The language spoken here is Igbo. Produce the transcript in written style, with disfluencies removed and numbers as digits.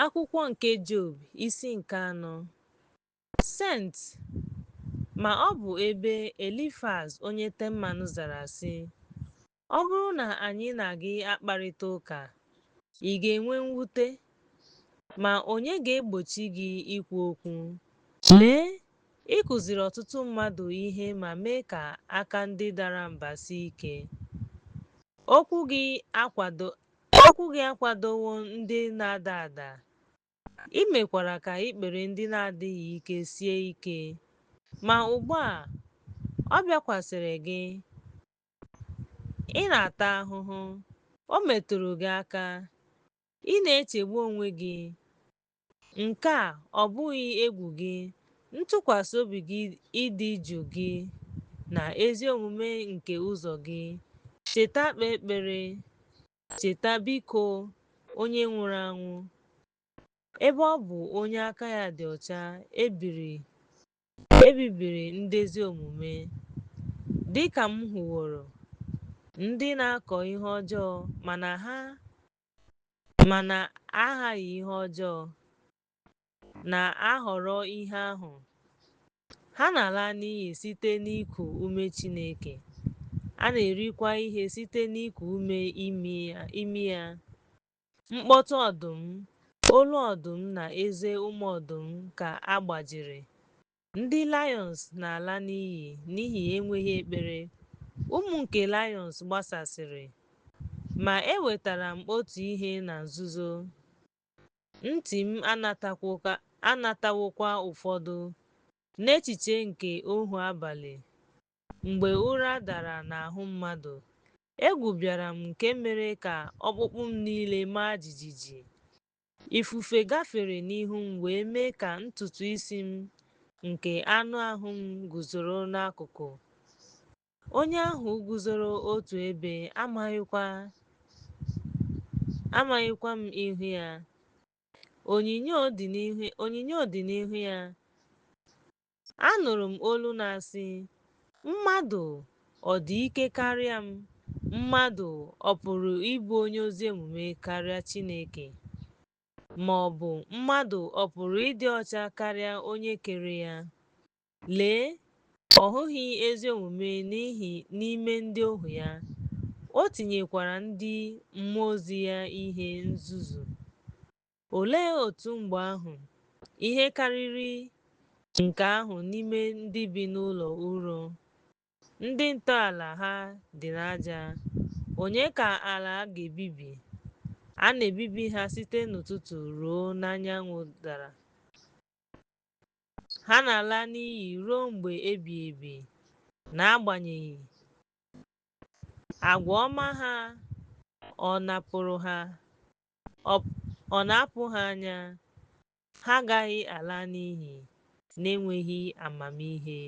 Akwụkwọ nke Job, isi nke anọ. Sent Ma ọ bụ ebe Elifaz onye Teman zara sị, Ọ bụrụ na anyị na gị akparịta ụka, ị ga-enwe mwute? Ma onye ga-egbochi gị ikwu okwu? Lee, ị kụziri ọtụtụ mmadụ ihe ma mee ka aka ndị dara mba sie ike. Okwu gị akwadowo ndị na-ada ada, i mekwara ka ikpere ndị na-adịghị ike sie ike. Ma ugbu a ọ bịakwasịrị gị, ị na-ata ahụhụ, o metụrụ gị aka, ị na-echegbu onwe gị. Nke a ọ bụghị egwu gị, ntụkwasị obi gị, ịdị jụụ gị, na ezi omume nke ụzọ gị? Cheta kpee ekpere, cheta biko onye nwụrụ anwụ, ebe ọ bụ onye aka ya dị ọcha e bibiri ndị ezi omume. Dị ka m hụworo, ndị na-akọ ihe ọjọọ ma na-aghaghị ihe ọjọọ, na-aghọrọ ihe ahụ. Ha na-ala n'iyi site n'iku ume Chineke, a na-erikwa ihe site n'iku ume imi ya. Mkpọtụ ọdụm, olu ọdụm na eze ụmụ ọdụm ka a gbajiri. Ndị lions na-ala n'iyi n'ihi enweghị ekpere, ụmụ nke lions gbasasịrị. Ma enwetara m otu ihe na nzuzo, ntị m anatawokwa ụfọdụ, n'echiche nke ohu abalị, mgbe ụra dara n'ahụ mmadụ, egwu bịara m nke mere ka ọkpụkpụ m niile maa jijiji. Ifufe gafere n'ihu m wee mee ka ntutu isi m nke anụ ahụ m guzoro n'akụkụ. Onye ahụ guzoro otu ebe, amaghịkwa m ihu ya. Onyinyo dị n'ihu ya. Anụrụ m olu na-asị, Mmadụ ọ dị ike karịa m? Mmadụ ọ pụrụ ịbụ onye ezi omume karịa Chineke? Ma ọ bụ mmadụ ọ pụrụ ịdị ọcha karịa onye kere ya? Lee, ọ hụghị ezi omume n'ime ndị ohu ya, o tinyekwara ndị mmụọ ozi ya ihe nzuzu. Olee otú mgbe ahụ, ihe karịrị nke ahụ n'ime ndị bi n'ụlọ ụrọ, ndị ntọala ha dị n'aja, onye ka ala ga-ebibi? A na-ebibi ha site n'ụtụtụ ruo n'anyanwụ dara. Ha na-ala n'iyi ruo mgbe ebighị ebi, n'agbanyeghị agwa ọma ha ọ na-apụ ha anya, ha agaghị ala n'iyi n'enweghị amamihe.